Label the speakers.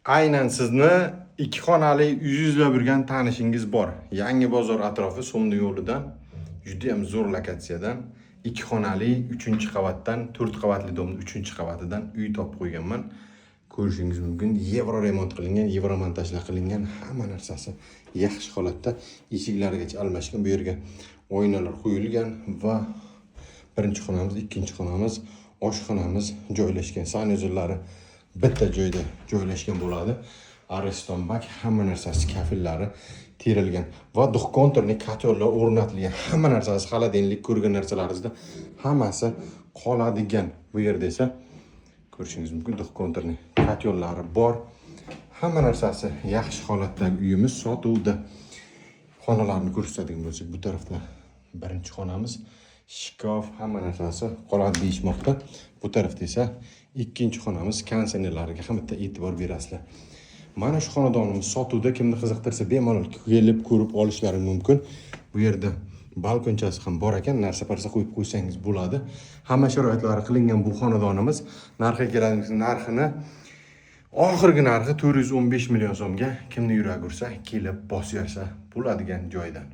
Speaker 1: Aynan sizni ikki xonali uy izlab yurgan tanishingiz bor. Yangi bozor atrofi, So'mni yo'lidan, juda ham zo'r lokatsiyadan, ikki xonali, uchinchi qavatdan, to'rt qavatli дом ni uchinchi qavatidan uy topib qo'yganman. Ko'rishingiz mumkin, yevro remont qilingan, yevro montajlar qilingan, hamma narsasi yaxshi holatda, eshiklarigacha almashgan, bu yerga oynalar qo'yilgan va birinchi xonamiz, ikkinchi xonamiz, oshxonamiz joylashgan, санузел lari bitta joyda joylashgan bo'ladi. Ariston bak, hamma narsasi kafellari terilgan va двухконтурный котёл lar o'rnatilgan. Hamma narsasi, холодильник, ko'rgan narsalaringizda hammasi qoladigan. Bu yerda esa ko'rishingiz mumkin, двухконтурный котёл lari bor. Hamma narsasi yaxshi holatdagi uyimiz sotuvda. Xonalarni ko'rsatadigan bo'lsak, bu tarafda birinchi xonamiz, shkaf, hamma narsasi qoladi deyishmoqda. Bu tarafda esa ikkinchi xonamiz, konditsionerlariga ham bitta e'tibor berasizlar. Mana shu xonadonimiz sotuvda, kimni qiziqtirsa, bemalol kelib ko'rib olishlari mumkin. Bu yerda balkonchasi ham bor ekan, narsa parsa qo'yib qo'ysangiz bo'ladi. Hamma sharoitlari qilingan bu xonadonimiz. Narxiga keladigan, narxini, oxirgi narxi 415 million so'mga, kimni yuragi ursa, kelib bosib bersa bo'ladigan joydan.